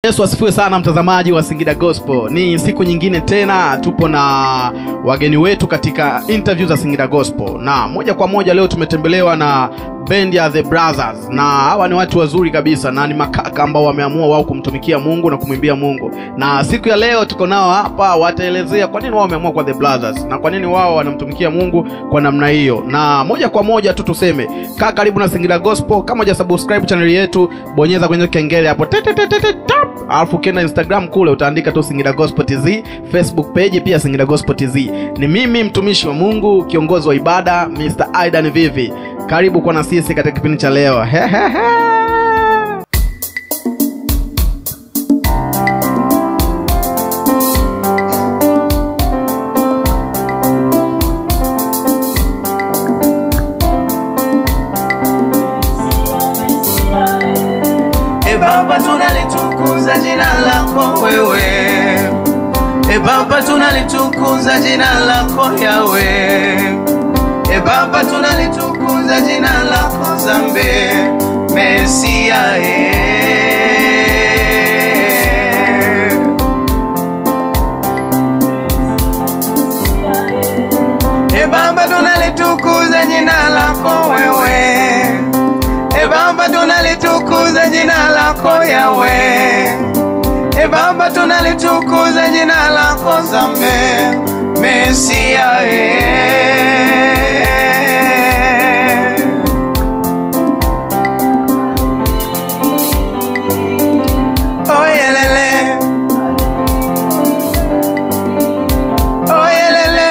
Yesu asifiwe sana mtazamaji wa Singida Gospel. Ni siku nyingine tena tupo na wageni wetu katika interview za Singida Gospel. Na moja kwa moja leo tumetembelewa na band ya The Brothers. Na hawa ni watu wazuri kabisa na ni makaka ambao wameamua wao kumtumikia Mungu na kumwimbia Mungu. Na siku ya leo tuko nao hapa, wataelezea kwa nini wao wameamua kwa The Brothers na kwa nini wao wanamtumikia Mungu kwa namna hiyo. Na moja kwa moja tu tuseme, kaa karibu na Singida Gospel. Kama hujasubscribe channel yetu, bonyeza kwenye kengele hapo. Tap. Alafu kenda Instagram kule utaandika tu Singida Gospel TZ, Facebook page pia Singida Gospel TZ. Ni mimi mtumishi wa Mungu, kiongozi wa ibada Mr. Aidan Vivi. Karibu kwa na sisi katika kipindi cha leo. Baba tunalitukuza jina lako wewe. E Baba tunalitukuza jina lako Yawe. E Baba tunalitukuza jina lako Zambe Mesia. E Baba tunalitukuza jina lako wewe. E Baba tunalitukuza jina lako Yawe. E Baba tunalitukuza jina lako Zambe Mesia. Oyelele, oyelele.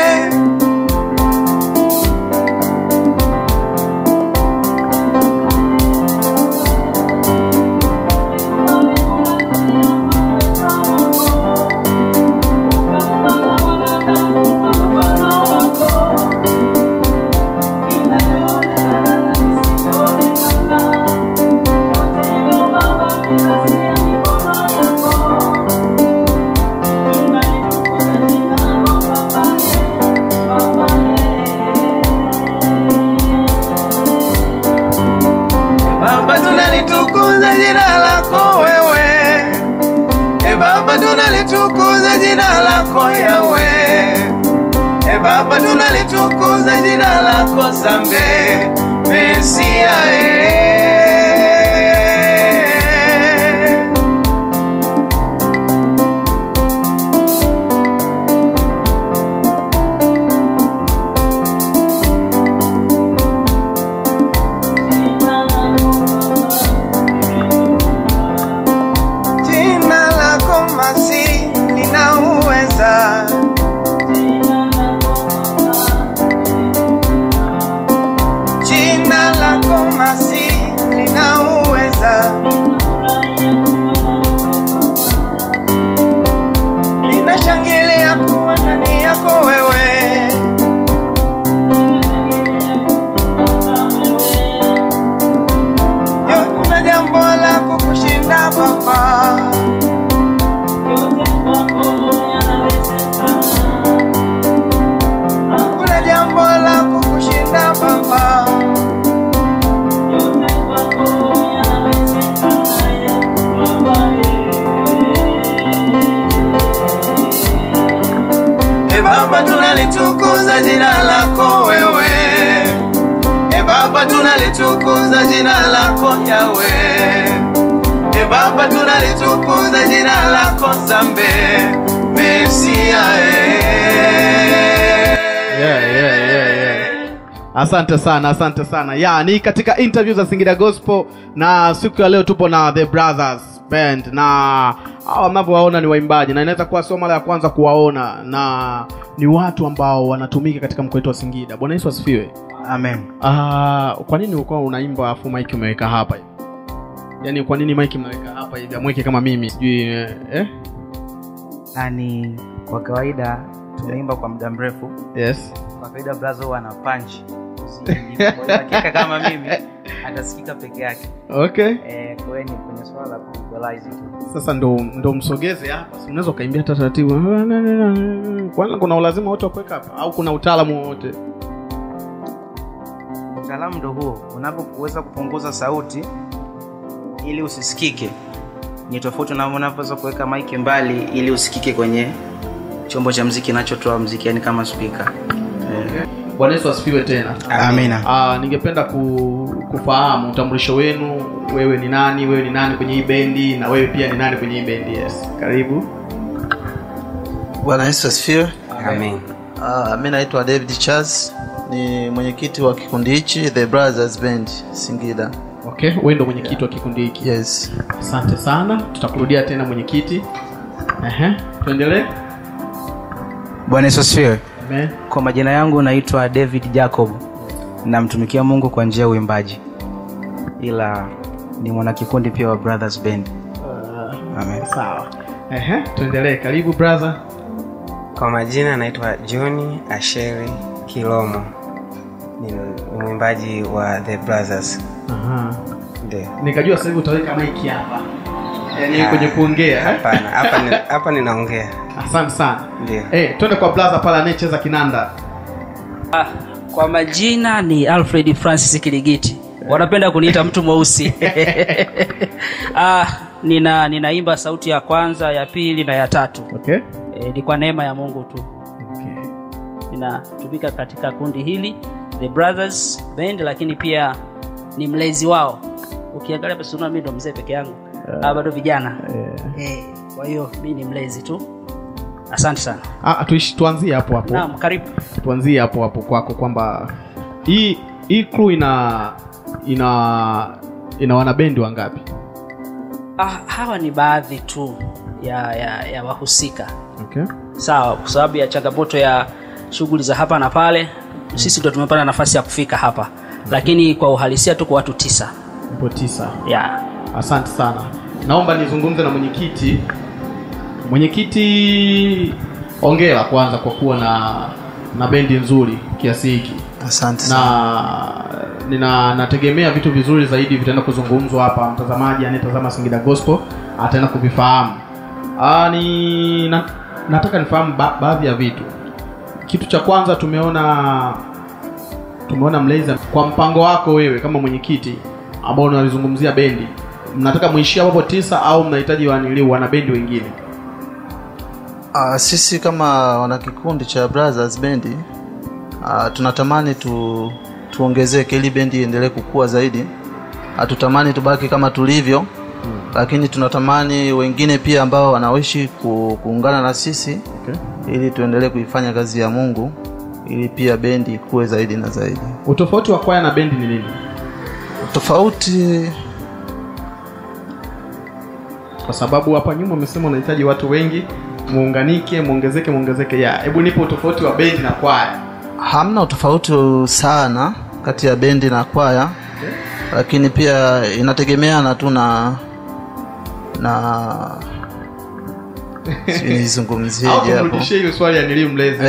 Tunalitukuza jina lako wewe. E Baba tunalitukuza jina lako Yawe. E Baba tunalitukuza jina lako Zambe Mesia. Ninashangilia kuwa ndani yako wewe. Kuna jambo la kukushinda Baba. Kuna jambo la kukushinda Baba. E Baba tunalitukuza jina lako wewe. E Baba tunalitukuza jina lako Yawe. E Baba tunalitukuza jina lako Zambe Mesia. Yeah. Asante sana, asante sana. Ya, ni katika interview za Singida Gospel na siku ya leo tupo na The Brothers Band. Na hawa mnavyowaona ni waimbaji na inaweza kuwa sio mara ya kwanza kuwaona, na ni watu ambao wanatumika katika mkoa wetu wa Singida. Bwana Yesu asifiwe. Amen. Kwa nini ulikuwa unaimba afu mic umeweka hapa hivi? Yaani kwa nini mic mnaweka hapa hivi? Amweke kama mimi. Sijui eh? Yaani kwa kawaida tunaimba kwa muda mrefu. Yes. Kwa kawaida brazo wana punch. Kwa kama mimi atasikika peke yake. Okay. Kwa hiyo ni kwenye swala la kuequalize tu. Sasa ndo msogeze hapa. Si unaweza ukaimbia hata taratibu. Kwani kuna ulazima wote wa kuweka hapa au kuna utaalamu wote? Utaalamu ndo huo. Unapoweza kupunguza sauti ili usisikike. Ni tofauti na unavyoweza kuweka mic mbali ili usikike kwenye chombo cha muziki kinachotoa muziki, yani kama speaker. Okay. Bwana Yesu asifiwe tena. Amina. Ningependa kufahamu utambulisho wenu, wewe ni nani, wewe ni nani kwenye hii bendi, na wewe pia ni nani kwenye hii bendi? Yes. Karibu. Bwana Yesu asifiwe. Amen. Mimi naitwa David Charles, ni mwenyekiti wa kikundi hichi The Brothers Band Singida. Okay, wewe ndio mwenyekiti wa kikundi hiki. Yes. Asante sana. Tutakurudia tena mwenyekiti. Tuendelee. Bwana Yesu asifiwe. Amen. Kwa majina yangu naitwa David Jacob. Namtumikia Mungu kwa njia ya uimbaji. Ila ni mwanakikundi pia wa Brothers Band. Amen. Sawa. Tuendelee. Karibu brother. Kwa majina naitwa John Asheri Kilomo. Ni mwimbaji wa The Brothers. Ndio. Nikajua sasa hivi utaweka mic hapa. Yaani kwenye kuongea. Hapana, hapa ninaongea. Asante sana. Ndio. Twende kwa brother pale anayecheza kinanda. Kwa majina ni Alfred Francis Kiligiti. Wanapenda kuniita mtu mweusi. Ninaimba sauti ya kwanza, ya pili na ya tatu. Okay. Ni kwa neema ya Mungu tu. Okay. Ninatumika katika kundi hili The Brothers Band, lakini pia ni mlezi wao. Ukiangalia basi unaona mimi ndo mzee peke yangu. Bado vijana. Kwa hiyo mimi ni mlezi tu. Asante sana. Tuanzie hapo hapo. Naam, karibu. Tuanzie hapo hapo kwako kwamba hii crew ina wanabendi wangapi? Hawa ni baadhi tu ya wahusika. Okay. Sawa, kwa sababu ya changamoto ya shughuli za hapa na pale, sisi ndio tumepata nafasi ya kufika hapa. Okay. Lakini kwa uhalisia tuko watu 9. Mpo 9. Yeah. Asante sana. Naomba nizungumze na mwenyekiti. Mwenyekiti, hongera kwanza kwa kuwa na bendi nzuri kiasi hiki. Asante sana. Na nategemea vitu vizuri zaidi vitaenda kuzungumzwa hapa. Mtazamaji anayetazama Singida Gospel ataenda kuvifahamu. Nataka nifahamu baadhi ya vitu. Kitu cha kwanza tumeona mlezi. Kwa mpango wako wewe kama mwenyekiti ambao unalizungumzia bendi, mnataka muishie hapo 9 au mnahitaji wana bendi wengine? Sisi kama wanakikundi cha Brothers Band tunatamani tuongezeke ili bendi iendelee kukua zaidi. Hatutamani tubaki kama tulivyo, lakini tunatamani wengine pia ambao wanaishi kuungana na sisi. Okay. Ili tuendelee kuifanya kazi ya Mungu ili pia bendi ikue zaidi na zaidi. Utofauti wa kwaya na bendi ni nini? Tofauti kwa sababu hapa nyuma umesema unahitaji watu wengi, muunganike, muongezeke. Hebu nipe utofauti wa bendi na kwaya. Hamna utofauti sana kati ya bendi na kwaya. Okay. Lakini pia inategemeana tu na nizungumzie hapo. Au turudishie hiyo swali ya nilimu mlezi.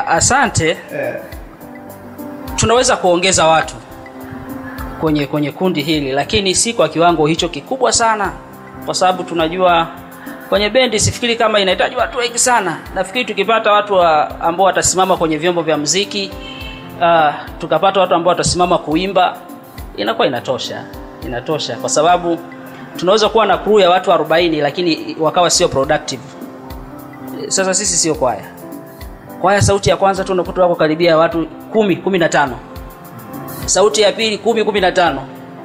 Asante. Tunaweza kuongeza watu kwenye kundi hili, lakini si kwa kiwango hicho kikubwa sana, kwa sababu tunajua kwenye bendi sifikiri kama inahitaji watu wengi sana. Nafikiri tukipata watu ambao watasimama kwenye vyombo vya muziki, tukapata watu ambao watasimama kuimba, inakuwa inatosha. Inatosha kwa sababu tunaweza kuwa na crew ya watu 40 lakini wakawa sio productive. Sasa sisi sio kwaya. Kwaya sauti ya kwanza tu unakuta wako karibia watu 10, 15. Sauti ya pili 10, 15.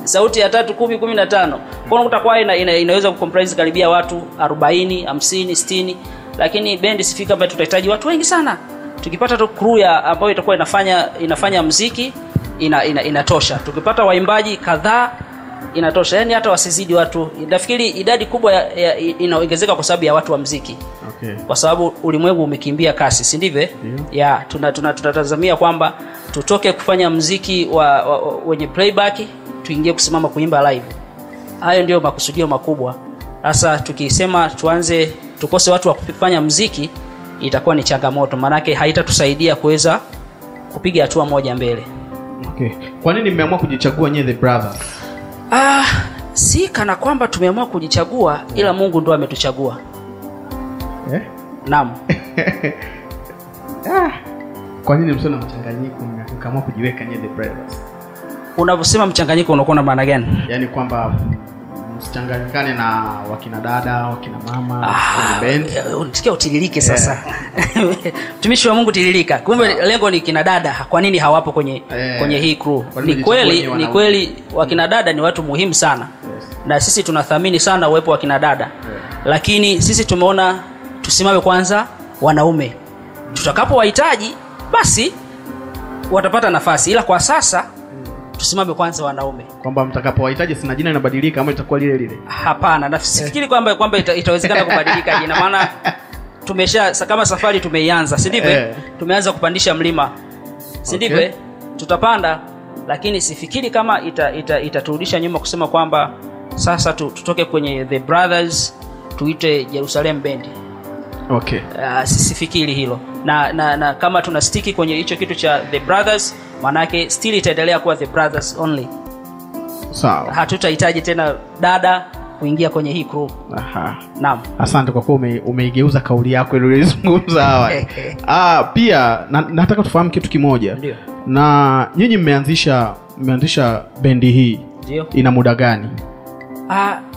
Sauti ya tatu 10, 15. Kwa unakuta kwaya inaweza kucomprise karibia watu 40, 50, 60, lakini bendi sifika ambayo tutahitaji watu wengi sana. Tukipata tu crew ya ambayo itakuwa inafanya muziki inatosha. Tukipata waimbaji kadhaa inatosha. Yaani hata wasizidi watu. Nafikiri idadi kubwa inaongezeka kwa sababu ya watu wa muziki. Okay. Kwa sababu ulimwengu umekimbia kasi, si ndivyo? Yeah, tunatazamia kwamba tutoke kufanya muziki wa wenye playback tuingie kusimama kuimba live. Hayo ndio makusudio makubwa. Sasa tukisema tuanze tukose watu wa kufanya muziki itakuwa ni changamoto, maana haitatusaidia kuweza kupiga hatua moja mbele. Okay. Kwa nini mmeamua kujichagua nyie The Brothers? Si kana kwamba tumeamua kujichagua, ila Mungu ndo ametuchagua. Naam. Kwa nini msio na mchanganyiko mkaamua kujiweka nyie The Brothers? Unavyosema mchanganyiko unakuwa na maana gani? Yaani kwamba msichanganyikane na wakina dada, wakina mama, kwenye band. Unasikia utiririke sasa. Mtumishi wa Mungu tiririka. Kumbe lengo ni kina dada, kwa nini hawapo kwenye kwenye hii crew? Ni kweli wakina dada ni watu muhimu sana. Yes. Na sisi tunathamini sana uwepo wa kina dada. Lakini sisi tumeona tusimame kwanza wanaume. Tutakapowahitaji basi watapata nafasi, ila kwa sasa tusimame kwanza wanaume. Kwamba mtakapowahitaji sina jina inabadilika ama itakuwa lile lile? Hapana, na sifikiri kwamba itawezekana kubadilika jina, maana tumesha kama safari tumeianza, si ndivyo? Tumeanza kupandisha mlima, si ndivyo? Okay. Tutapanda, lakini sifikiri kama itaturudisha nyuma kusema kwamba sasa tutoke kwenye The Brothers tuite Jerusalem Band. Okay. Sifikiri hilo. Na kama tuna stiki kwenye hicho kitu cha The Brothers, maana yake still itaendelea kuwa The Brothers only. Sawa. Hatutahitaji tena dada kuingia kwenye hii crew. Aha. Naam. Asante kwa kuwa umeigeuza kauli yako ile ulizungumza awali. Pia nataka tufahamu kitu kimoja. Ndio. Na nyinyi mmeanzisha bendi hii. Ndio. Ina muda gani?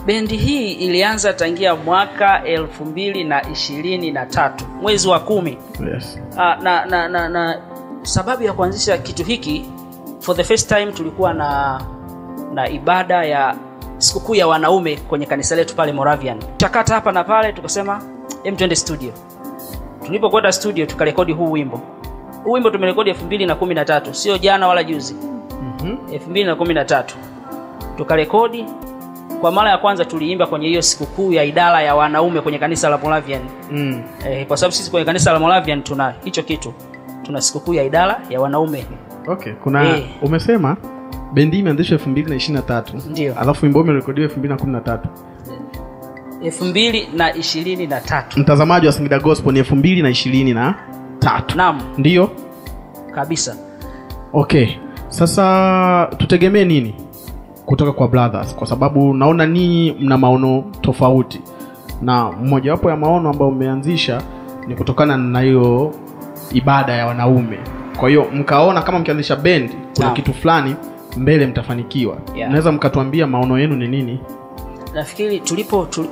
Bendi hii ilianza tangia mwaka 2023 mwezi wa 10. Yes. Na sababu ya kuanzisha kitu hiki, for the first time tulikuwa na ibada ya sikukuu ya wanaume kwenye kanisa letu pale Moravian. Chakata hapa na pale tukasema hem twende studio. Tulipokwenda studio tukarekodi huu wimbo. Huu wimbo tumerekodi 2013, sio jana wala juzi. 2013. Tukarekodi kwa mara ya kwanza, tuliimba kwenye hiyo sikukuu ya idara ya wanaume kwenye kanisa la Moravian. Kwa sababu sisi kwenye kanisa la Moravian tuna hicho kitu. Tuna sikukuu ya idara ya wanaume. Okay, kuna umesema bendi imeanzishwa 2023. Ndio. Alafu wimbo umerekodiwa 2013. 2023. Mtazamaji wa Singida Gospel ni 2023. Naam. Ndio? Kabisa. Okay. Sasa tutegemee nini kutoka kwa Brothers? Kwa sababu naona ninyi mna maono tofauti. Na mmoja wapo ya maono ambayo mmeanzisha ni kutokana na hiyo ibada ya wanaume. Kwa hiyo mkaona kama mkianzisha band kuna kitu fulani mbele mtafanikiwa. Yeah. Naweza mkatuambia maono yenu ni nini? Nafikiri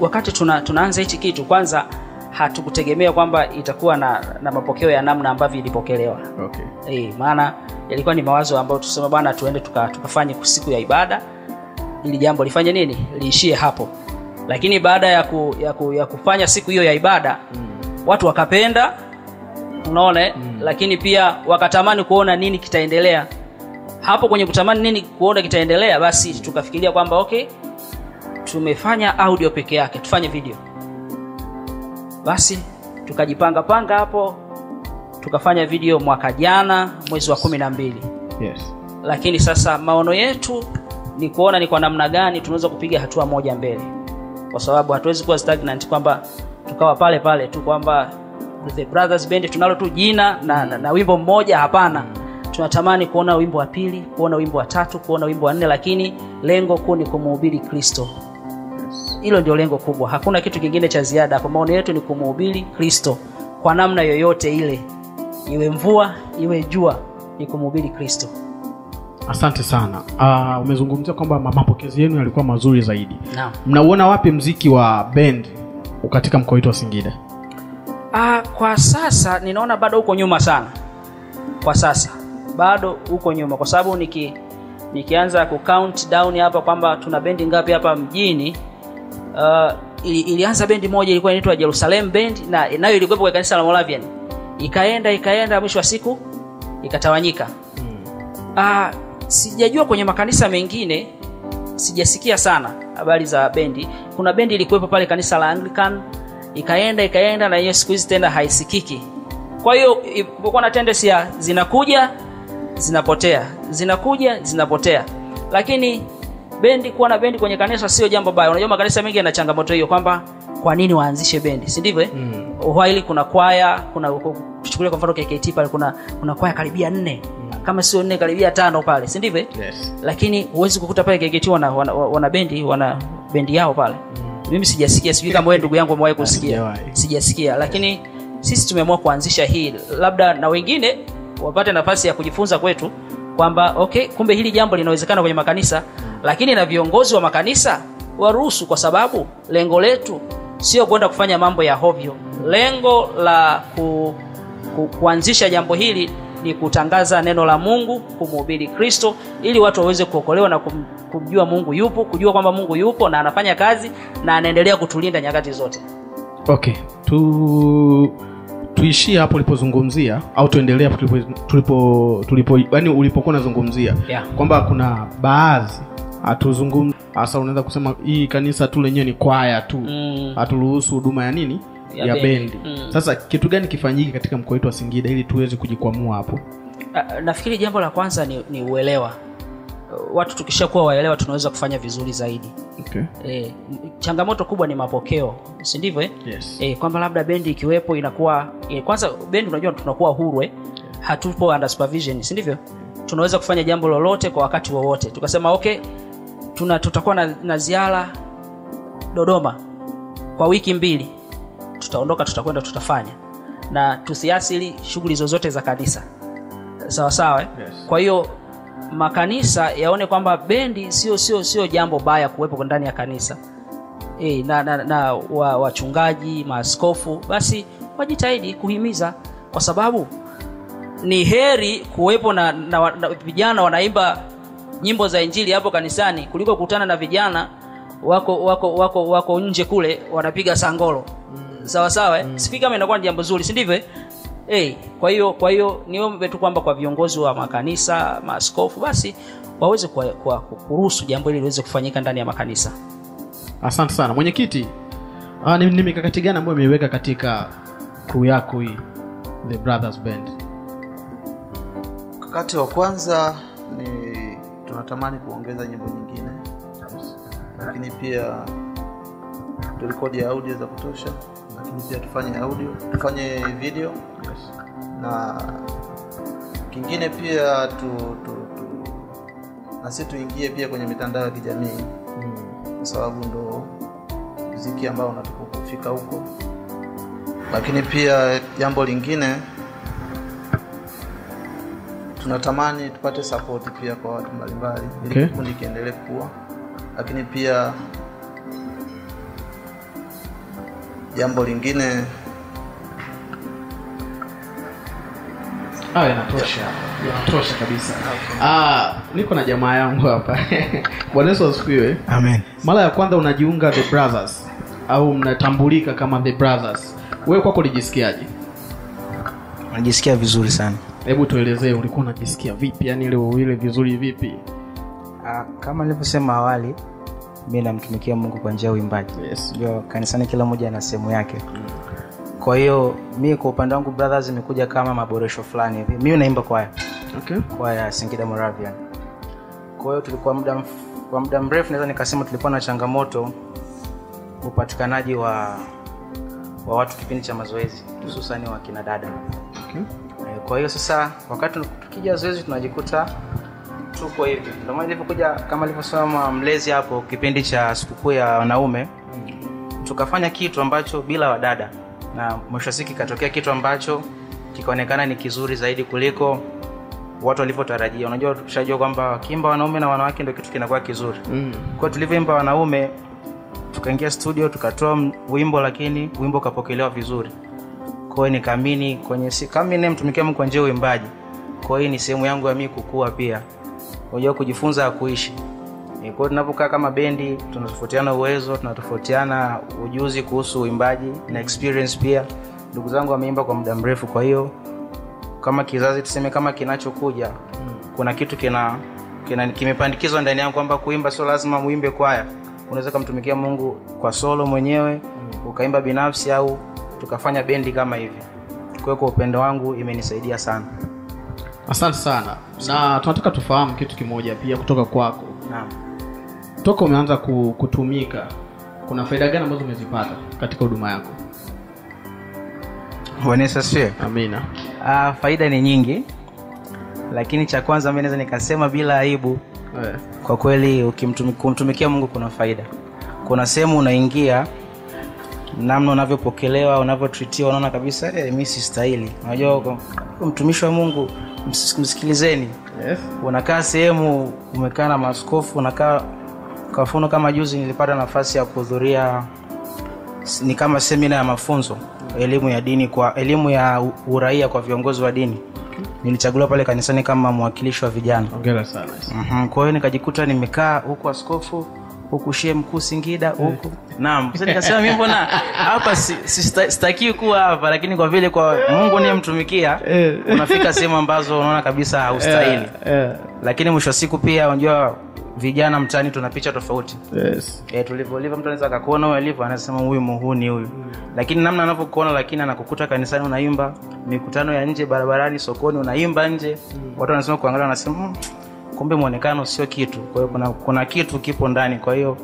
wakati tunaanza hichi kitu, kwanza hatukutegemea kwamba itakuwa na mapokeo ya namna ambavyo ilipokelewa. Okay. Maana yalikuwa ni mawazo ambayo tusema bwana tuende tukafanye siku ya ibada ili jambo lifanye nini? Liishie hapo. Lakini baada ya kufanya siku hiyo ya ibada, watu wakapenda, unaona? Lakini pia wakatamani kuona nini kitaendelea. Hapo kwenye kutamani nini kuona kitaendelea, basi tukafikiria kwamba okay, tumefanya audio peke yake, tufanye video. Basi tukajipanga panga hapo, tukafanya video mwaka jana mwezi wa 12. Yes. Lakini sasa maono yetu ni kuona ni kwa namna gani tunaweza kupiga hatua moja mbele. Kwa sababu hatuwezi kuwa stagnant kwamba tukawa pale pale tu kwamba The Brothers Band tunalo tu jina na wimbo mmoja. Hapana. Tunatamani kuona wimbo wa pili, kuona wimbo wa tatu, kuona wimbo wa nne, lakini lengo kuu ni kumhubiri Kristo. Hilo ndio lengo kubwa. Hakuna kitu kingine cha ziada. Kwa maono yetu ni kumhubiri Kristo kwa namna yoyote ile. Iwe mvua, iwe jua, ni kumhubiri Kristo. Asante sana. Umezungumzia kwamba mapokezi yenu yalikuwa mazuri zaidi. Naam. Mnauona wapi mziki wa band katika mkoa wetu wa Singida? Kwa sasa ninaona bado uko nyuma sana. Kwa sasa bado uko nyuma, kwa sababu nikianza ku count down hapa kwamba tuna bendi ngapi hapa mjini, ilianza bendi moja ilikuwa inaitwa Jerusalem Band, na nayo ilikuwa kwa kanisa la Moravian. Ikaenda mwisho wa siku ikatawanyika. Sijajua kwenye makanisa mengine, sijasikia sana habari za bendi. Kuna bendi ilikuwepo pale kanisa la Anglican, ikaenda na hiyo siku hizi tena haisikiki. Kwa hiyo kulikuwa na tendency ya zinakuja zinapotea, zinakuja zinapotea. Lakini bendi, kuwa na bendi kwenye kanisa sio jambo baya. Unajua makanisa mengi yana changamoto hiyo kwamba kwa nini waanzishe bendi, si ndivyo? While kuna kwaya, kuna tuchukulie kwa mfano KKT pale kuna kwaya karibia 4. Kama sio 4 karibia 5 pale, si ndivyo? Yes. Lakini huwezi kukuta pale KKT wana bendi, wana bendi yao pale. Mimi sijasikia, sijui kama wewe ndugu yangu umewahi kusikia. Sijasikia, lakini sisi tumeamua kuanzisha hii, labda na wengine wapate nafasi ya kujifunza kwetu Kwamba okay, kumbe hili jambo linawezekana kwenye makanisa, lakini na viongozi wa makanisa waruhusu, kwa sababu lengo letu sio kwenda kufanya mambo ya hovyo. Lengo la kuanzisha jambo hili ni kutangaza neno la Mungu, kumhubiri Kristo, ili watu waweze kuokolewa na kumjua Mungu yupo, kujua kwamba Mungu yupo na anafanya kazi na anaendelea kutulinda nyakati zote. Okay, tuishie hapo ulipozungumzia au tuendelee hapo tulipo yani ulipokuwa unazungumzia, yeah. Kwamba kuna baadhi hatuzungumzi hasa, unaweza kusema hii kanisa tu lenyewe ni kwaya tu, haturuhusu huduma ya nini ya bendi. Sasa kitu gani kifanyike katika mkoa wetu wa Singida ili tuweze kujikwamua hapo? Nafikiri jambo la kwanza ni uelewa. Watu tukishakuwa waelewa tunaweza kufanya vizuri zaidi. Okay. Changamoto kubwa ni mapokeo, si ndivyo? Yes. Kwamba labda bendi ikiwepo inakuwa kwanza bendi unajua tunakuwa huru, hatupo under supervision, si ndivyo? Tunaweza kufanya jambo lolote kwa wakati wowote. Tukasema okay, tutakuwa na ziara Dodoma kwa wiki 2. Tutaondoka, tutakwenda, tutafanya, na tusiasili shughuli zozote za kanisa. Sawa sawa, Yes. Kwa hiyo makanisa yaone kwamba bendi sio jambo baya kuwepo ndani ya kanisa. Na wachungaji, maaskofu basi wajitahidi kuhimiza, kwa sababu ni heri kuwepo na vijana wanaimba nyimbo za injili hapo kanisani kuliko kukutana na vijana wako nje kule wanapiga sangolo. Sawa sawa, Sifiki kama inakuwa ni jambo zuri, si ndivyo? Kwa hiyo niombe tu kwamba kwa viongozi wa makanisa, maaskofu basi waweze kuruhusu jambo hili liweze kufanyika ndani ya makanisa. Asante sana. Mwenyekiti, ni mikakati gani ambayo umeiweka katika crew yako hii, The Brothers Band? Mkakati wa kwanza ni tunatamani kuongeza nyimbo nyingine. Lakini pia turekodi audio za kutosha, lakini pia tufanye audio, tufanye video. Yes. Na kingine pia na sisi tuingie pia kwenye mitandao ya kijamii, kwa sababu ndo muziki ambao unataka kufika huko. Lakini pia jambo lingine tunatamani tupate support pia kwa watu mbalimbali ili kikundi kiendelee kukua. Lakini pia jambo lingine yanatosha kabisa. Niko na jamaa yangu hapa. Bwana Yesu asifiwe. Amen. Mara ya kwanza unajiunga The Brothers au mnatambulika kama The Brothers, wewe kwako ulijisikiaje? Najisikia vizuri sana. Hebu tuelezee ulikuwa unajisikia vipi, yani ile vizuri vipi? Kama nilivyosema awali, mimi namtumikia Mungu kwa njia ya uimbaji. Yes. Ndio kanisani kila mmoja ana sehemu yake. Kwa hiyo mimi kwa upande wangu Brothers imekuja kama maboresho fulani hivi. Mimi naimba kwaya. Okay. Kwaya Singida Moravian. Kwa hiyo tulikuwa kwa muda mrefu naweza nikasema tulikuwa na changamoto upatikanaji wa watu kipindi cha mazoezi, hususan wa kina dada. Okay. Kwa hiyo sasa wakati tukija zoezi tunajikuta tuko hivi. Ndio maana nilipokuja kama nilivyosema mlezi hapo kipindi cha sikukuu ya wanaume, tukafanya kitu ambacho bila wadada, na mwisho wa siku ikatokea kitu ambacho kikaonekana ni kizuri zaidi kuliko watu walivyotarajia. Unajua tushajua kwamba wakiimba wanaume na wanawake ndio kitu kinakuwa kizuri. Kwa hiyo tulivyoimba wanaume tukaingia studio tukatoa wimbo, lakini wimbo ukapokelewa vizuri. Kwa hiyo nikaamini kwenye kama mimi nimtumikia Mungu kwa njia ya uimbaji. Kwa hiyo ni sehemu yangu ya mimi kukua pia. Unajua kujifunza kuishi. Kwa hiyo tunapokaa kama bendi tunatofautiana uwezo, tunatofautiana ujuzi kuhusu uimbaji na experience pia. Ndugu zangu wameimba kwa muda mrefu, kwa hiyo kama kizazi tuseme kama kinachokuja kuna kitu kina kimepandikizwa ndani yangu kwamba kuimba sio lazima muimbe kwaya. Unaweza kumtumikia Mungu kwa solo mwenyewe, ukaimba binafsi au tukafanya bendi kama hivi. Kwa hiyo kwa upendo wangu imenisaidia sana. Asante sana. Na tunataka tufahamu kitu kimoja pia kutoka kwako. Naam. Toka umeanza kutumika, kuna faida gani ambazo umezipata katika huduma yako? Bwana Yesu asifiwe. Amina. Faida ni nyingi. Lakini cha kwanza mimi naweza nikasema bila aibu. Kwa kweli kumtumikia Mungu kuna faida. Kuna sehemu unaingia, namna unavyopokelewa, unavyotreatiwa, unaona kabisa mimi si stahili. Unajua mtumishi wa Mungu Msikilizeni. Yes. Unakaa sehemu umekaa na maaskofu, unakaa kwa mfano kama juzi nilipata nafasi ya kuhudhuria ni kama semina ya mafunzo elimu ya dini kwa elimu ya uraia kwa viongozi wa dini. Nilichaguliwa pale kanisani kama mwakilishi wa vijana. Hongera sana. Kwa hiyo nikajikuta nimekaa huku askofu, huku shehe mkuu Singida, huku. Naam. Sasa nikasema mimi mbona hapa sitaki kuwa hapa, lakini kwa vile kwa Mungu niyemtumikia, unafika sehemu ambazo unaona kabisa haustahili. Lakini mwisho wa siku pia unajua vijana mtaani tuna picha tofauti. Yes. Tulivyolivyo mtu anaweza akakuona wewe alivyo anasema huyu muhuni huyu. Lakini namna anavyokuona, lakini anakukuta kanisani unaimba, mikutano ya nje barabarani, sokoni unaimba nje. Watu wanasema kuangalia wanasema kumbe muonekano sio kitu. Kwa hiyo kuna kitu kipo ndani. Kwa hiyo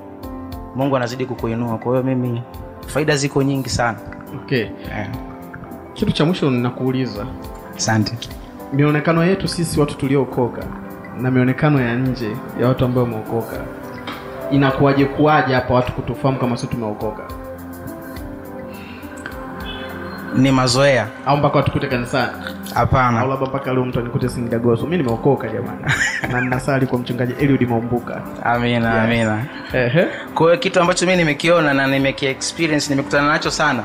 Mungu anazidi kukuinua. Kwa hiyo mimi faida ziko nyingi sana. Okay. Kitu cha mwisho ninakuuliza. Asante. Mionekano yetu sisi watu tuliookoka na mionekano ya nje ya watu ambao wameokoka inakuwaje kuwaje hapa watu kutofahamu kama sisi tumeokoka? Ni mazoea au mpaka watu kute kanisani? Hapana. Au labda mpaka leo mtu anikute Singida Gospel, mimi nimeokoka jamani. Na ninasali kwa mchungaji Eliud Maumbuka. Amina. Yes. Amina. Kwa hiyo kitu ambacho mimi nimekiona na nimeki-experience, nimekutana nacho sana,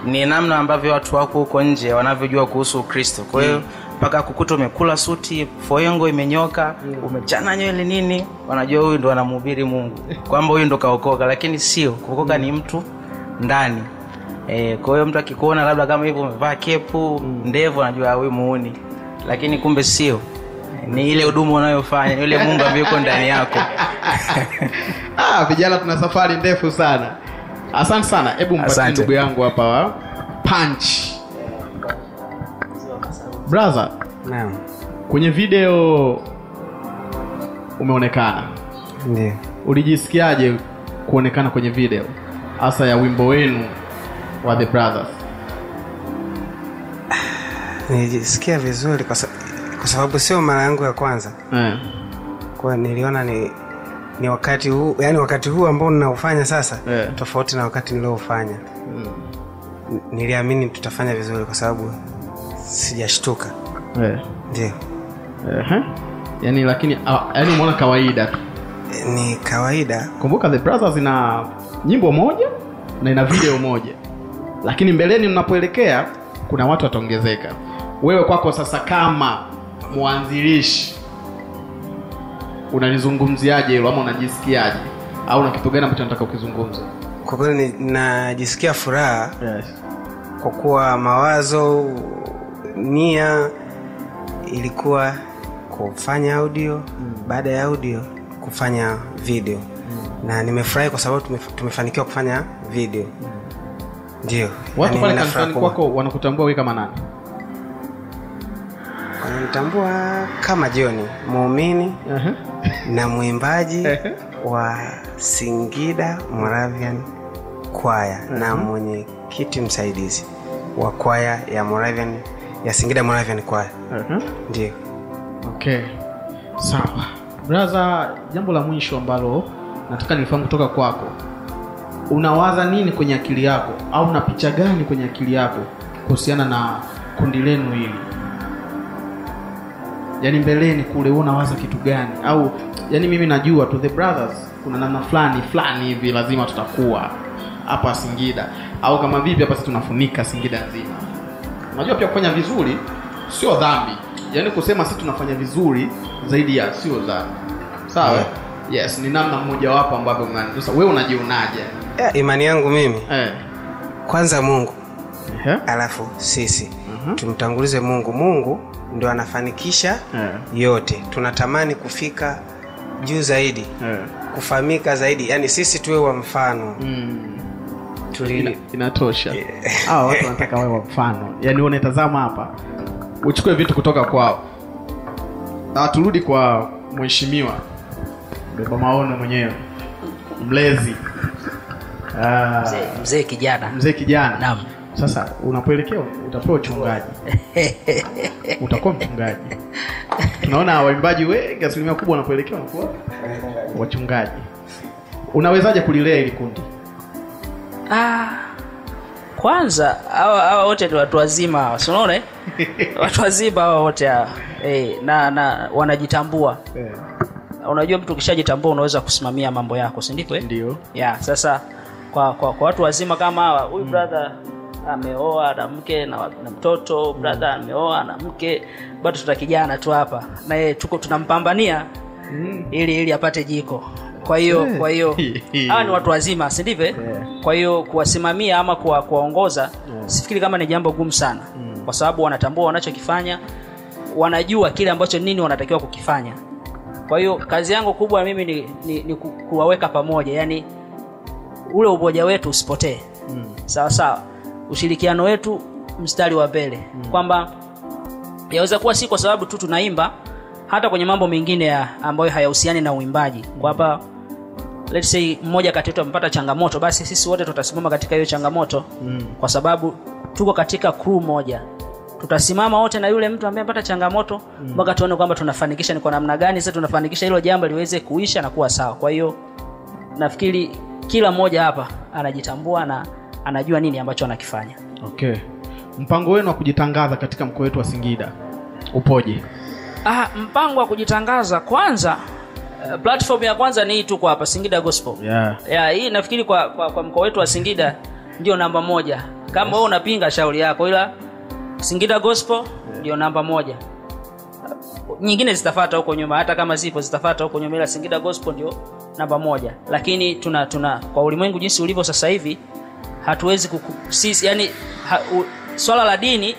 ni namna ambavyo watu wako huko nje wanavyojua kuhusu Kristo. Kwa hiyo mpaka kukuta umekula suti, foyengo imenyoka, umechana nywele nini, wanajua huyu ndo anamhubiri Mungu, kwamba huyu ndo kaokoka, lakini sio. Kuokoka ni mtu ndani. Kwa hiyo mtu akikuona labda kama hivyo umevaa kepu, ndevu, anajua huyu muuni, lakini kumbe sio. Ni ile huduma unayofanya, yule Mungu ambaye yuko ndani yako. Vijana tuna safari ndefu sana. Asante sana. Hebu mpatie ndugu yangu hapa wa Punch. Brother. Naam. Kwenye video umeonekana. Ndiyo. Ulijisikiaje kuonekana kwenye video hasa ya wimbo wenu wa The Brothers? Nilijisikia vizuri kwa sababu sio mara yangu ya kwanza. Kwa niliona ni wakati huu, yani wakati huu ambao ninaufanya sasa, tofauti na wakati niliofanya. Niliamini tutafanya vizuri kwa sababu sijashtuka. Ndio. Yaani lakini yaani umeona kawaida tu. Ni kawaida. Kumbuka The Brothers ina nyimbo moja na ina video moja. Lakini mbeleni mnapoelekea kuna watu wataongezeka. Wewe kwako sasa kama mwanzilishi unalizungumziaje hilo ama unajisikiaje? Au una kitu gani ambacho unataka ukizungumza? Kwa kweli najisikia furaha. Yes. Kwa kuwa mawazo, nia ilikuwa kufanya audio, baada ya audio kufanya video. Na nimefurahi kwa sababu tumefanikiwa kufanya video. Ndio. Watu pale kanisani kwako wanakutambua wewe kama nani? Wananitambua kama John, muumini na mwimbaji wa Singida Moravian Choir na mwenyekiti msaidizi wa kwaya ya Moravian, ya Singida Moravian Choir. Ndio. Okay. Sawa. Brother, jambo la mwisho ambalo nataka nifahamu kutoka kwako. Unawaza nini kwenye akili yako au una picha gani kwenye akili yako kuhusiana na kundi lenu hili? Yaani mbeleni kule unawaza kitu gani? Au yani mimi najua to The Brothers kuna namna fulani fulani hivi lazima tutakuwa hapa Singida, au kama vipi hapa sisi tunafunika Singida nzima. Unajua pia kufanya vizuri sio dhambi. Yaani kusema sisi tunafanya vizuri zaidi ya sio dhambi. Sawa? Yeah. Yes, ni namna mmoja wapo ambavyo sasa wewe unajionaje? Imani yangu mimi. Kwanza Mungu. Alafu sisi tumtangulize Mungu. Mungu ndio anafanikisha yote. Tunatamani kufika juu zaidi, kufahamika zaidi. Yaani sisi tuwe wa mfano. Inatosha. Watu wanataka wawe wa mfano. Yaani wewe unatazama hapa uchukue vitu kutoka kwao. Na turudi kwa mheshimiwa Baba Maono mwenyewe, mlezi. Mzee kijana. Mzee kijana. Naam. Sasa unapoelekea utapewa uchungaji. Utakuwa mchungaji. Tunaona waimbaji wengi asilimia kubwa wanapoelekea wanakuwa wachungaji. Unawezaje kulilea hili kundi? Kwanza hawa wote ni watu wazima hawa, si unaona? Watu wazima hawa wote hawa. Na wanajitambua. Unajua mtu ukishajitambua unaweza kusimamia mambo yako, si ndivyo? Ndio. Yeah, sasa kwa watu wazima kama hawa, huyu brother ameoa na mke na mtoto, brother ameoa na mke, bado tuna kijana tu hapa. Na yeye tuko tunampambania ili apate jiko. Kwa hiyo hawa ni watu wazima, si ndivyo? Kwa hiyo kuwasimamia ama kuwaongoza sifikiri kama ni jambo gumu sana. Kwa sababu wanatambua wanachokifanya, wanajua kile ambacho nini wanatakiwa kukifanya. Kwa hiyo kazi yangu kubwa mimi ni kuwaweka pamoja, yani ule umoja wetu usipotee. Sawa sawa. Ushirikiano wetu mstari wa mbele. Kwamba yaweza kuwa si kwa sababu tu tunaimba, hata kwenye mambo mengine ambayo hayahusiani na uimbaji. Kwa hapa let's say mmoja kati yetu amepata changamoto, basi sisi wote tutasimama katika hiyo changamoto kwa sababu tuko katika crew moja. Tutasimama wote na yule mtu ambaye amepata changamoto mpaka tuone kwamba tunafanikisha ni kwa namna gani sasa tunafanikisha hilo jambo liweze kuisha na kuwa sawa. Kwa hiyo nafikiri kila mmoja hapa anajitambua na anajua nini ambacho anakifanya. Okay. Mpango wenu wa kujitangaza katika mkoa wetu wa Singida upoje? Mpango wa kujitangaza kwanza, platform ya kwanza ni hii tu kwa hapa Singida Gospel. Yeah, hii nafikiri kwa mkoa wetu wa Singida ndio namba 1. Kama wewe unapinga shauri yako, ila Singida Gospel ndio namba 1. Nyingine zitafuata huko nyuma, hata kama zipo zitafuata huko nyuma, ila Singida Gospel ndio namba 1. Lakini tuna kwa ulimwengu jinsi ulivyo sasa hivi hatuwezi sisi yani swala la dini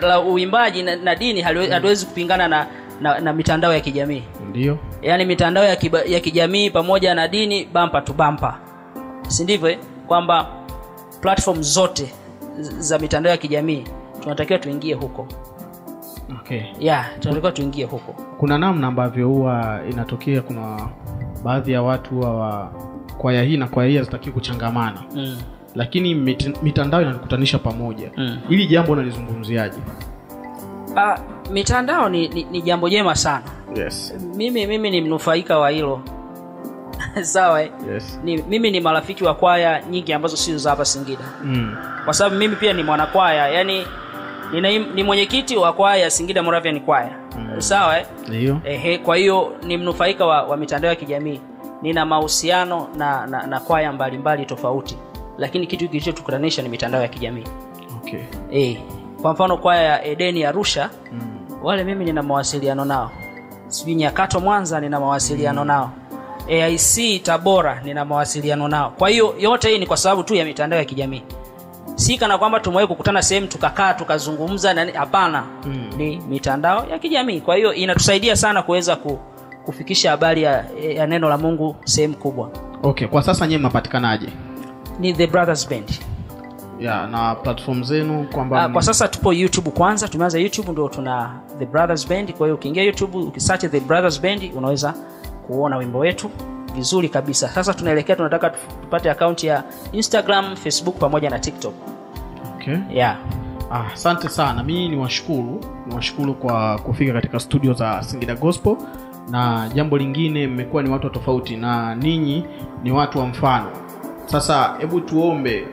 la uimbaji na dini hatuwezi kupingana na mitandao ya kijamii. Ndio. Yaani mitandao ya kijamii pamoja na dini bumper to bumper. Si ndivyo kwamba platform zote za mitandao ya kijamii tunatakiwa tuingie huko. Okay. Yeah, tunatakiwa tuingie huko. Kuna namna ambavyo huwa inatokea, kuna baadhi ya watu huwa kwaya hii na kwaya hii hazitaki kuchangamana. Lakini mitandao inatukutanisha pamoja. Hili jambo unalizungumziaje? Mitandao ni jambo jema sana. Yes. Mimi ni mnufaika wa hilo. Sawa? Yes. Mimi ni marafiki wa kwaya nyingi ambazo sio za hapa Singida. Kwa sababu mimi pia ni mwanakwaya, yani ni mwenyekiti wa kwaya Singida Moravian Choir. Sawa? Ndio. Kwa hiyo ni mnufaika wa mitandao ya kijamii. Nina mahusiano na kwaya mbalimbali tofauti. Lakini kitu kilichotukutanisha ni mitandao ya kijamii. Okay. Kwa mfano kwaya ya Edeni Arusha, wale mimi nina mawasiliano nao. Sijui Nyakato Mwanza nina mawasiliano nao. AIC Tabora nina mawasiliano nao. Kwa hiyo yote hii ni kwa sababu tu ya mitandao ya kijamii. Si kana kwamba tumewahi kukutana sehemu tukakaa tukazungumza, hapana. Ni mitandao ya kijamii. Kwa hiyo inatusaidia sana kuweza kufikisha habari ya neno la Mungu sehemu kubwa. Okay, kwa sasa nyinyi mnapatikanaje? Ni The Brothers Band. Yeah, na platform zenu kwamba kwa sasa tupo YouTube kwanza, tumeanza YouTube ndio tuna The Brothers Band. Kwa hiyo ukiingia YouTube ukisearch The Brothers Band unaweza kuona wimbo wetu vizuri kabisa. Sasa tunaelekea, tunataka tupate account ya Instagram, Facebook pamoja na TikTok. Okay. Yeah. Asante sana. Mimi niwashukuru kwa kufika katika studio za Singida Gospel. Na jambo lingine, mmekuwa ni watu tofauti na ninyi ni watu wa mfano. Sasa hebu tuombe,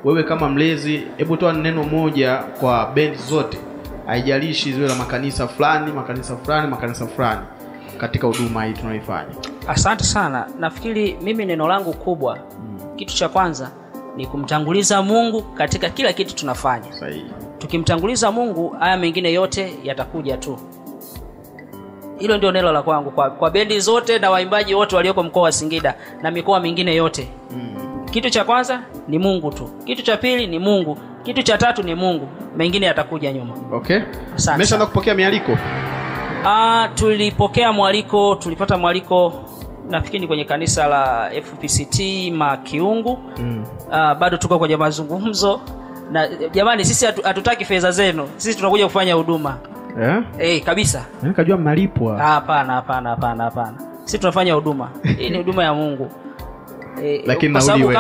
wewe kama mlezi, hebu toa neno moja kwa band zote, haijalishi ziwe la makanisa fulani, makanisa fulani, makanisa fulani, katika huduma hii tunayoifanya. Asante sana. Nafikiri mimi neno langu kubwa, kitu cha kwanza ni kumtanguliza Mungu katika kila kitu tunafanya. Sahihi. Tukimtanguliza Mungu, haya mengine yote yatakuja tu. Hilo ndio neno la kwangu kwa bendi zote na waimbaji wote walioko mkoa wa Singida na mikoa mingine yote. Kitu cha kwanza ni Mungu tu. Kitu cha pili ni Mungu. Kitu cha tatu ni Mungu. Mengine yatakuja nyuma. Okay. Mmeshaanza kupokea mialiko? Tulipokea mwaliko, tulipata mwaliko nafikiri kwenye kanisa la FPCT Makiungu. Bado tuko kwenye mazungumzo. Na jamani, sisi hatutaki fedha zenu. Sisi tunakuja kufanya huduma. Kabisa. Nikajua mnalipwa. Hapana. Sisi tunafanya huduma. Hii ni huduma ya Mungu. Lakini kwa sababu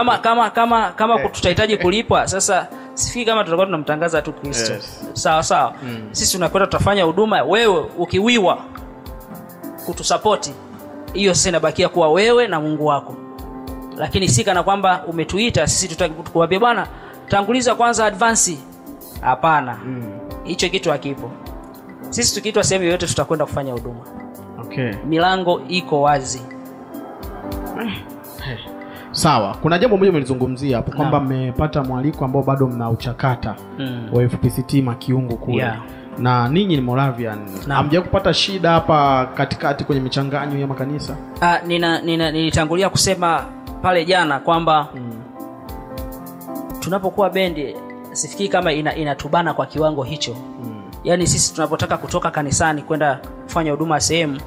kama tutahitaji kulipwa, sasa sifiki kama tutakuwa tunamtangaza tu Kristo. Yes. Sawa sawa. Sisi tunakwenda tutafanya huduma, wewe ukiwiwa kutusupport, hiyo sasa inabakia kuwa wewe na Mungu wako. Lakini si kana kwamba umetuita sisi tutakuambia bwana tanguliza kwanza advance. Hapana. Hicho kitu hakipo. Sisi tukiitwa sehemu yoyote tutakwenda kufanya huduma. Okay. Milango iko wazi. Sawa, kuna jambo moja mlizungumzia hapo kwamba mmepata mwaliko ambao bado mnauchakata wa FPCT Makiungu kule. Yeah. Na ninyi ni Moravian. Hamjawahi kupata shida hapa katikati kwenye michanganyo ya makanisa? Nilitangulia kusema pale jana kwamba tunapokuwa bendi sifikiri kama inatubana kwa kiwango hicho. Yaani sisi tunapotaka kutoka kanisani kwenda kufanya huduma sehemu,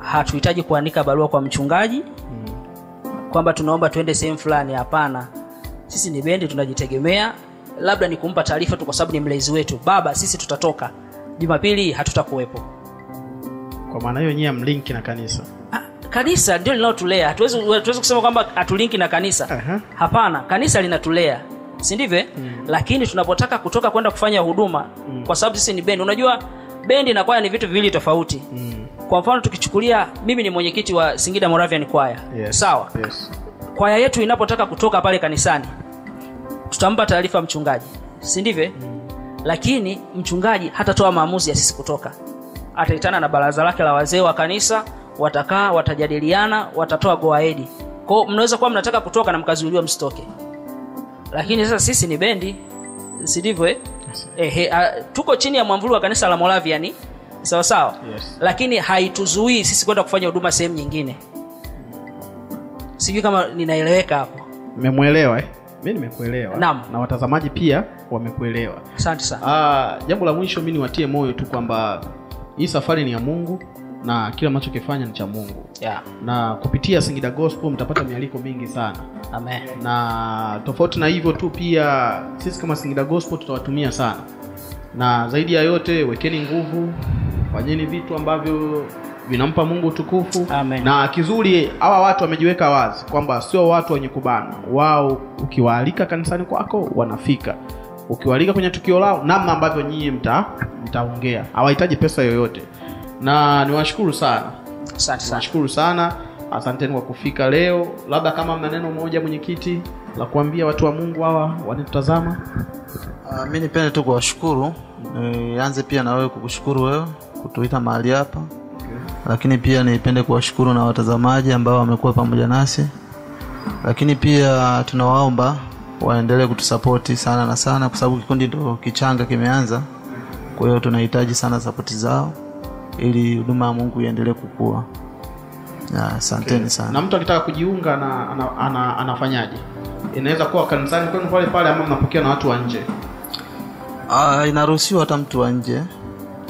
hatuhitaji kuandika barua kwa mchungaji kwamba tunaomba tuende sehemu fulani. Hapana. Sisi ni bendi, tunajitegemea. Labda ni kumpa taarifa tu kwa sababu ni mlezi wetu. Baba, sisi tutatoka Jumapili, hatutakuwepo. Kwa maana hiyo nyinyi mlinki na kanisa. Kanisa ndio linalotulea. Hatuwezi kusema kwamba hatulinki na kanisa. Hapana, kanisa linatulea. Si ndivyo? Lakini tunapotaka kutoka kwenda kufanya huduma, kwa sababu sisi ni bendi. Unajua bendi na kwaya ni vitu viwili tofauti. Kwa mfano tukichukulia mimi ni mwenyekiti wa Singida Moravian Choir. Yes. Sawa. Yes. Kwaya yetu inapotaka kutoka pale kanisani, tutampa taarifa mchungaji. Si ndivyo? Lakini mchungaji hatatoa maamuzi ya sisi kutoka. Ataitana na baraza lake la wazee wa kanisa, watakaa, watajadiliana, watatoa go ahead. Kwa hiyo mnaweza kuwa mnataka kutoka na mkazuiliwa msitoke. Lakini sasa sisi ni bendi, si ndivyo? Yes. Tuko chini ya mwamvuli wa kanisa la Moravian, sawa sawa. Yes. Lakini haituzuii sisi kwenda kufanya huduma sehemu nyingine. Sijui kama ninaeleweka hapo. Nimemuelewa eh? Mimi nimekuelewa. Na watazamaji pia wamekuelewa. Asante sana. Jambo la mwisho mimi niwatie moyo tu kwamba hii safari ni ya Mungu na kila mnachokifanya ni cha Mungu. Yeah. Na kupitia Singida Gospel mtapata mialiko mingi sana. Amen. Na tofauti na hivyo tu pia sisi kama Singida Gospel tutawatumia sana. Na zaidi ya yote wekeni nguvu, fanyeni vitu ambavyo vinampa Mungu tukufu. Amen. Na kizuri hawa watu wamejiweka wazi kwamba sio watu wenye kubana. Wao ukiwaalika kanisani kwako wanafika. Ukiwaalika kwenye tukio lao, namna ambavyo nyinyi mtaongea. Hawahitaji pesa yoyote. Na niwashukuru sana. Asante sana. Niwashukuru sana. Asanteni kwa kufika leo. Labda kama mna neno moja mwenyekiti la kuambia watu wa Mungu hawa wanatutazama. Mimi nipende tu kuwashukuru. Nianze pia na wewe kukushukuru wewe kutuita mahali hapa. Okay. Lakini pia nipende kuwashukuru na watazamaji ambao wamekuwa pamoja nasi. Lakini pia tunawaomba waendelee kutusapoti sana na sana kwa sababu kikundi ndio kichanga kimeanza. Kwa hiyo tunahitaji sana sapoti zao ili huduma ya Mungu iendelee kukua. Asanteni okay. sana. Na mtu akitaka kujiunga na anafanyaje? Inaweza kuwa kanisani kwenu pale pale ama mnapokea na watu wa nje? Inaruhusiwa hata mtu wa nje.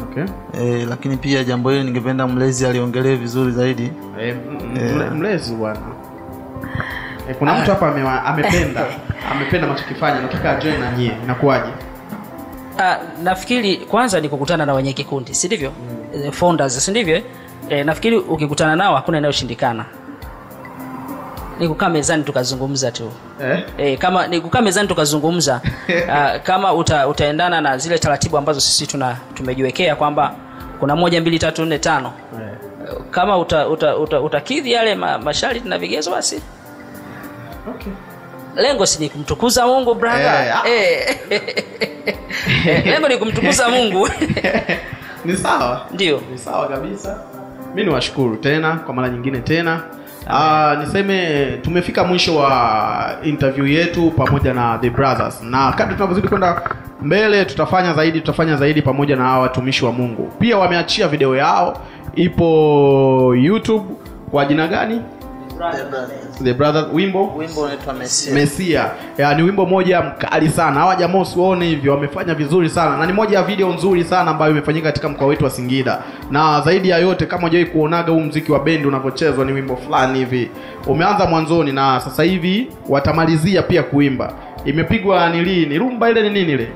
Okay. Lakini pia jambo hili ningependa mlezi aliongelee vizuri zaidi. Mlezi bwana. Kuna mtu hapa amependa amependa mnachokifanya, nataka join na nyie. Inakuwaje? Nafikiri kwanza ni kukutana na wenye kikundi, si ndivyo? Founders, si ndivyo? Nafikiri ukikutana nao hakuna inayoshindikana. Ni kukaa mezani tukazungumza tu. Kama ni kukaa mezani tukazungumza, kama utaendana na zile taratibu ambazo sisi tumejiwekea kwamba kuna 1 2 3 4 5. Kama utakidhi yale masharti na vigezo basi. Okay. Lengo si ni kumtukuza Mungu brother. Lengo ni kumtukuza Mungu. Ni sawa? Ndio. Ni sawa kabisa. Mimi niwashukuru tena kwa mara nyingine tena. Niseme tumefika mwisho wa interview yetu pamoja na The Brothers. Na kadri tunavyozidi kwenda mbele tutafanya zaidi pamoja na hawa watumishi wa Mungu. Pia wameachia video yao ipo YouTube kwa jina gani? The Brothers. The Brothers wimbo unaitwa Mesia. Mesia. Ni wimbo moja mkali sana. Hawa jamaa usione hivyo wamefanya vizuri sana. Na ni moja ya video nzuri sana ambayo imefanyika katika mkoa wetu wa Singida. Na zaidi ya yote kama hujawahi kuonaga huu muziki wa bendi unavyochezwa ni wimbo fulani hivi. Umeanza mwanzoni na sasa hivi watamalizia pia kuimba. Imepigwa ni rumba ile ni nini ile?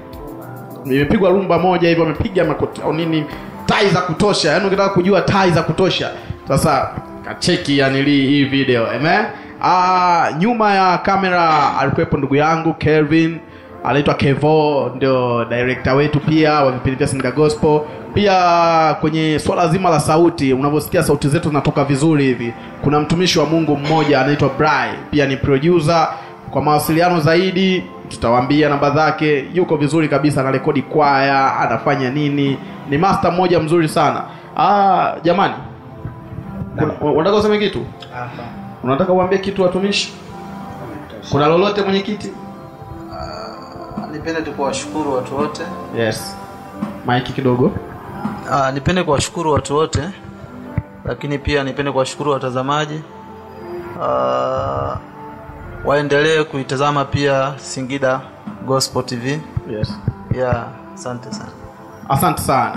Imepigwa rumba moja hivi wamepiga makoti au nini tai za kutosha. Yaani ukitaka kujua tai za kutosha. Sasa kacheki hii video. Amen. Nyuma ya kamera alikuwepo ndugu yangu Kelvin, anaitwa Kevo, ndio director wetu pia wa vipindi vya Singida Gospel. Pia kwenye swala zima la sauti, unavyosikia sauti zetu zinatoka vizuri hivi. Kuna mtumishi wa Mungu mmoja anaitwa Bry, pia ni producer. Kwa mawasiliano zaidi Tutawaambia namba zake. Yuko vizuri kabisa, anarekodi kwaya, anafanya nini. Ni master mmoja mzuri sana. Jamani, unataka useme kitu? Unataka uambie kitu watumishi? Kuna lolote mwenyekiti? Nipende tu kuwashukuru watu wote. Yes. Mike kidogo. Nipende kuwashukuru watu wote. Lakini pia nipende kuwashukuru watazamaji. Waendelee kuitazama pia Singida Gospel TV. Yes. Yeah, asante sana. Asante sana.